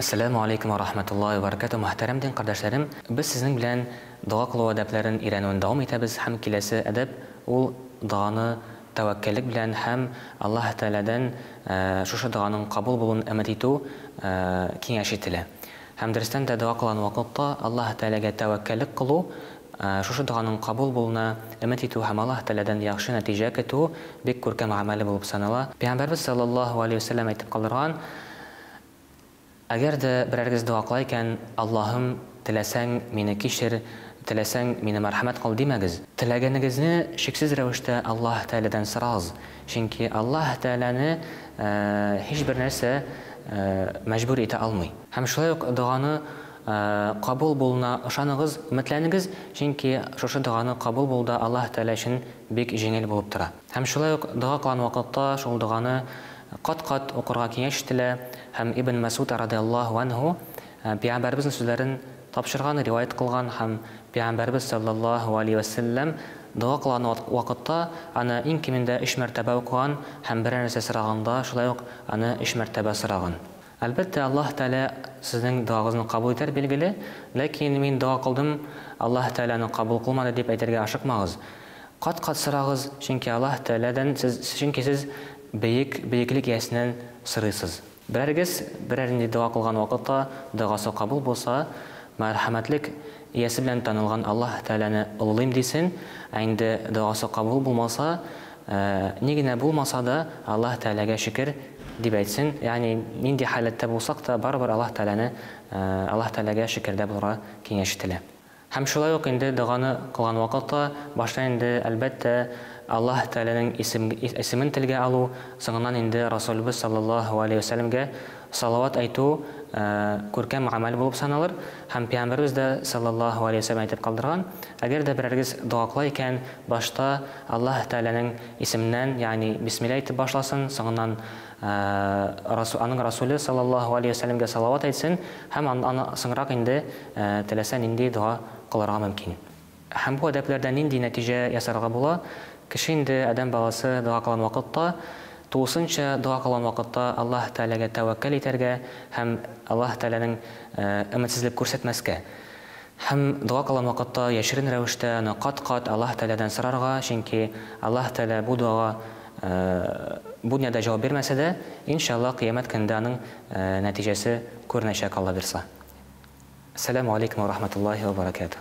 Әссәләмү алейкум вә рахмәтуллаһи вә бәрәкәтүһ, мөхтәрәм дин кардәшләрем! Без сезнең белән дога кылу әдәпләрен өйрәнүен дәвам итәбез һәм киләсе әдәп ул доганы тәвәккәллек белән һәм Аллаһ Тәгаләдән шушы доганың кабул булуын өмет итү киңәш ителә. Һәм дөрестән дә дога кылган вакытта Аллаһ Тәгаләгә тәвәккәллек кылу, шушы доганың кабул булуына өмет итү һәм Аллаһ Тәгаләдән яхшы нәтиҗә көтү бик күркәм гамәле булып санала. Пәйгамбәрбез салләллаһу галәйһи вә сәлләм әйтеп калдырган, Әгәр дә берәрегез дога кыла икән, Аллаһым, теләсәң, мине кичер, теләсәң, мине мәрхәмәт кыл димәгез. Теләгәнегезне шиксез рәвештә Аллаһ Тәгаләдән сорагыз, чөнки Аллаһ Тәгаләне һичбер нәрсә мәҗбүр итә алмый. Һәм шулай ук доганы кабул булуына ышаныгыз, өметләнегез, чөнки шушы доганы кабул булу да Аллаһ Тәгалә өчен бик җиңел булып тора. Һәм шулай ук дога кылган вакытта шул доганы кат-кат укырга киңәш ителә һәм Ибн Мәсгуд радыяллаһу анһу Пәйгамбәребезнең сүзләрен тапшырган, риваять кылган һәм Пәйгамбәребез салләллаһу алейһи вә сәлләм дога кылган вакытта аны иң кимендә өч мәртәбә укыган һәм берәр нәрсә сораганда шулай ук аны өч мәртәбә сораган. Әлбәттә, Аллаһ Тәгалә сезнең догагызны кабул итәр, билгеле, ләкин мин дога кылдым, Аллаһ Тәгалә аны кабул кылмады дип әйтергә ашыкмагыз. Кат-кат сорагыз, чөнки Аллаһ Тәгаләдән сез, чөнки сез Бөек Бөеклек Иясеннән сорыйсыз. Берәрегез берәр нинди дога кылган вакытта, догасы кабул булса, Мәрхәмәтлек Иясе белән танылган Аллаһ Тәгаләне олылыйм дисен, ә инде догасы кабул булмаса, ни генә булмаса да, Аллаһ Тәгаләгә шөкер, дип әйтсен. Ягъни нинди халәттә булсак та, барыбер Аллаһ Тәгаләне, Аллаһ Тәгаләгә шөкердә булырга киңәш ителә. Һәм шулай ук инде доганы кылган вакытта, башта инде, әлбәттә, Аллаһ Тәгаләнең исем, исемен телгә алу, соңыннан инде Расулебез салләллаһу галәйһи вә сәлләмгә салават әйтү күркәм гамәл булып саналыр. Һәм Пәйгамбәребез дә салләллаһу галәйһи вә сәлләм әйтеп калдырган, Әгәр дә берәрегез дога кыла икән, башта Аллаһ Тәгаләнең исеменнән, ягъни бисмилла әйтеп башласын, соңыннан аның Расуле салләллаһу галәйһи вә сәлләмгә салават әйтсен һәм аны соңрак инде теләсә нинди дога кылырга мөмкин. Һәм бу әдәпләрдән нинди нәтиҗә ясарга була? Кеше инде, адәм баласы дога кылган вакытта, тулысынча дога кылган вакытта Аллаһ Тәгаләгә тәвәккәл итәргә һәм Аллаһ Тәгаләнең өметсезлек күрсәтмәскә. Һәм дога кылган вакытта яшерен рәвештә аны кат-кат Аллаһ Тәгаләдән сорарга, чөнки Аллаһ Тәгалә бу догага бу дөньяда җавап бирмәсә дә, иншаллаһ, кыямәт көнендә аның нәтиҗәсе күренәчәк, Алла бирса. Әссәләмү алейкум вә рахмәтуллаһи вә бәрәкәтүһ.